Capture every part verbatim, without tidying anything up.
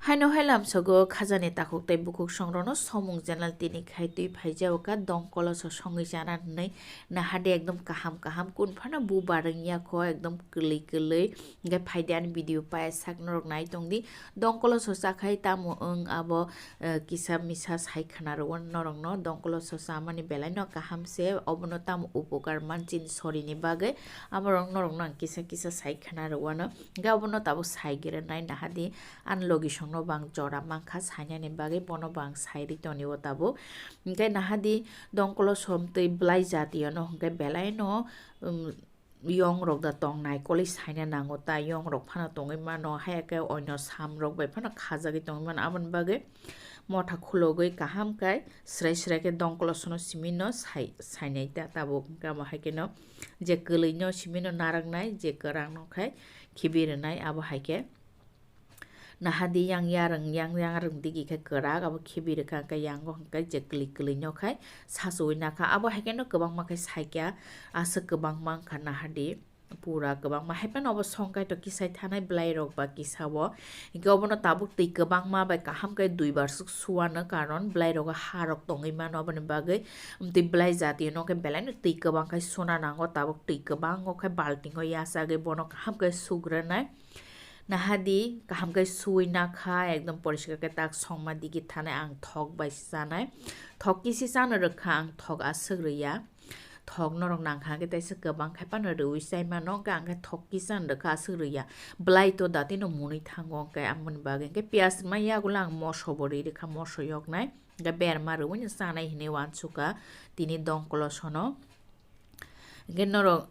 Haino hai lamsogo khajani takhuk tei bukhuk songrokno somung channel tini khai twi phaijao ka dongkolo so songwi chana hwnwi nahadi ekdom kaham kaham kun phano bu barwng ya kho ekdom kwlwi kwlwi hwnkhe phaidi ani video paya sak norok nai tongdi dongkolo so chakhai tamo wng abo eh, kisa misa sai khna rwo norokno dongkolo so chamani belai no kaham se obono tamo upokar man chini sorini bagwi aborok norokno ang kisa kisa sai khna rwano hwnkhe obono tabuk sai gere nai nahadi. Ani logisongno bo ang jora mankha sainani bagwi bono bo ang sairwi tonio tabuk. Hwnkhe nahadi dongkolo som twi belai jatiyano hwnkhe belaino, um, yongrok da tong naikolwi saina nango ta yongrok phano tongwi mano haiya khe oino samrok bai phano khajagwi tongwi mano aboni bagwi motha khulogwi kaham khe srai srai khe dongkolo sono simino sai sainai ta tabuk hwnkhe amo hai kheno je kwlwino simino narwknai je kwrangno khai khibi rwnai abo hai khe. Nahadi yang yarwng yang yarwng digi khe kwrak abo khibi rwkha hwnkhe yango hwnkhe je kwlwi kwlwi no khai sachuwi nakha abo hai kheno kwbangma khe saikha aswk kwbangma wngkha nahadi pura kwbangma hai phano obo songkai to kisai thanai bwlai rok ba kisa o hwnkhe obono tabuk twi kwbangma bai kaham khe dui bar swk suwano karon bwlai rogo ha rok tongwi mano aboni bagwi twi bwlai jati no khe belai no twi kwbang khai suna nango tabuk twi kwbang o khai balting o yachagwi bono kaham khe sugrwnai. Nahadi kaham khe suwi nakha ekdom poriskar khe tak songma digi thanai ang thok bai se chanai. Thok kisi chano rwkha ang thok aswk rwya. Thok norok nangkha hwnkhe teisa kwbang khai phano rwui chai mano hwnkhe ang khe thok kisi chano rwkha aswk rwya. Bwlai to datino mwnwi thango hwnkhe aboni bagwi hwnkhe piyaj rwma yagulo ang moso bo rwi rwkha moso yoknai. Hwnkhe berma rwui no chanai hinwi uansukha tini dongkolo sono. Hwnkhe norok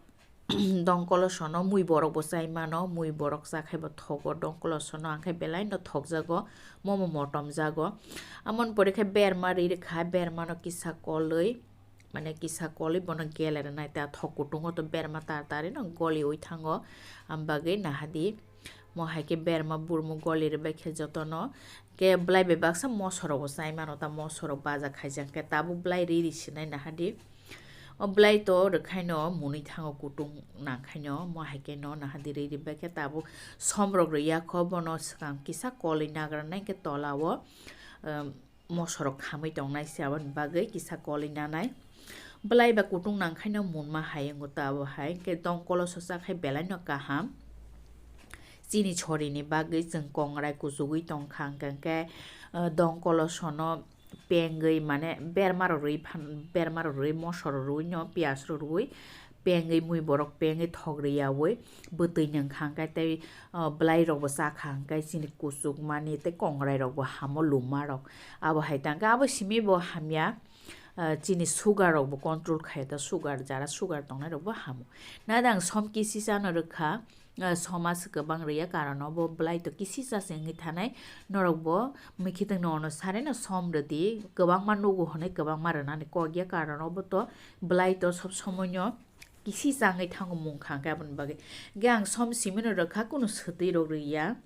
dongkolo sono mui borok bo chai mano, mui borok chakhai bo thogo, dongkolo sono ang khe belai no thokjago, momo motom jago. Amoni pore khe berma ri rwkha, berma no kisa kolwi, mane kisa kolwi bono gele rwnai ta thok kutungo to berma tar tari no goliwi thango, am bagwi nahadi mo hai khe berma burmo goli rwbai khe jotono. Khe bwlai bai baksa moso rok bo chai mano ta, moso rok baja khaijak khe tabuk bwlai ri ri sinai nahadi. O bwlai to rwkhaino mwnwi thango kutung nangkhaino mo hai khe no nahadi ri ri bai khe tabuk som rok rwya kho bono swkang kisa kolwi nagra nai khe tola o, um, moso rok khamwi tongnai se aboni bagwi kisa kolwi nanai. Bwlai ba kutung nangkhaino munma hai wngo ta abo hai khe dongkolo so chakhai belai no kaham. Chini sorini bagwi chwng kongrai kuchugwi tongkha hwnkhe, uh, dongkolo sono pengwi mane berma rok rwi phan, berma rok rwi moso rok rwi no piyaj rok rwi pengwi mui borok pengwi thok rwi yaui bwtwi nwng kha hwnkhe tei, uh, bwlai rok bo cha kha hwnkhe chini kuchuk mani tei kongrai rok bo hamo luma rok abo hai tang khe abo simi bo hamya. Uh, chini sugar rok bo control khai ta sugar jara sugar tongnai rok bo hamo. Nada ang som kisi chano rwkha. Ah, som aswk kwbang rwya, karon obo bwlai to kisi cha se wngwi thanai. Norok bo mui khitwng no ono sare no som rwdi, kwbangma nugo hwnwi kwbangma rwnani kok ya, karon obo to bwlai to sob somoi no kisi cha wngwi thango mung kha hwnkhe aboni bagwi. Hwnkhe ang som simi no rwkha, kunu swtwi rok rwya,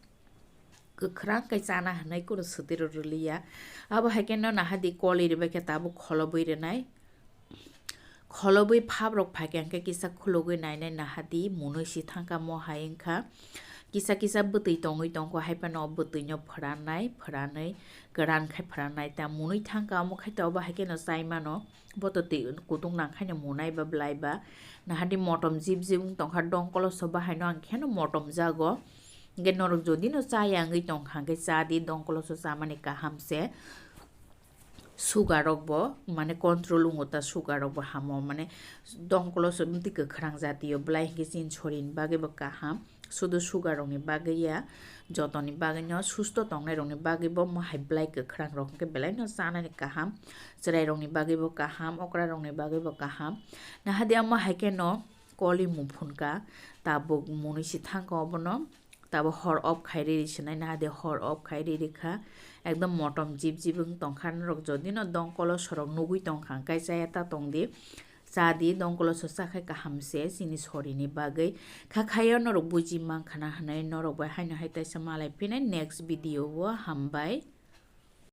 kwkhwrang khe chana hwnwi kunu swtwi rok rwliya. Abo hai khe no nahadi koli rwbai khe tabuk kholobwi rwnai. Kholobwi phap rok phaikha hwnkhe kisa khulugwi nainai nahadi mwnwi si thangkha mo hai wngkha. Kisa kisa bwtwi tongwi tongkho hai phano o bwtwino phwrannai, phwranwi kwran khai phwrannai ta mwnwi thangkha omo khai to obo hai kheno chai mano. Bo to twi kutung nang khaino mwnai ba bwlai ba. Nahadi motom jip jip wng tongkha dongkolo so bahaino ang kheno motom jago. Hwnkhe norok jodi no chaya wngwi tongkha hwnkhe cha di dongkolo so chamani kaham se. Sugar rok bo mane control wngo ta sugar rok bo hamo mane dongkolo so bwtwi kwkhwrang jatiyo bwlai hinkhe chini sorini bagwi bo kaham sudu sugar rokni bagwi ya jotoni bagwi no susto tongnai rokni bagwi bo mohai bwlai kwkhwrang rok hinkhe belai no chanani kaham chwrai rokni bagwi bo kaham okra rokni bagwi bo kaham nahadi amo hai khe no koli mung phunka tabuk mwnwi si thangkha obono. Tabuk hor off khai riri sinai nahadi hor off khai riri kha ekdom motom jip jip wng tongkha norok jodi no dongkolo sorok nugui tongkha hwnkhe chaya ta tongdi chadi dongkolo so chakhai kaham se chini sorini bagwi kha khayo norok buji mankha na hinwi norok bai haino hai taisa malai phinai next video o hambai.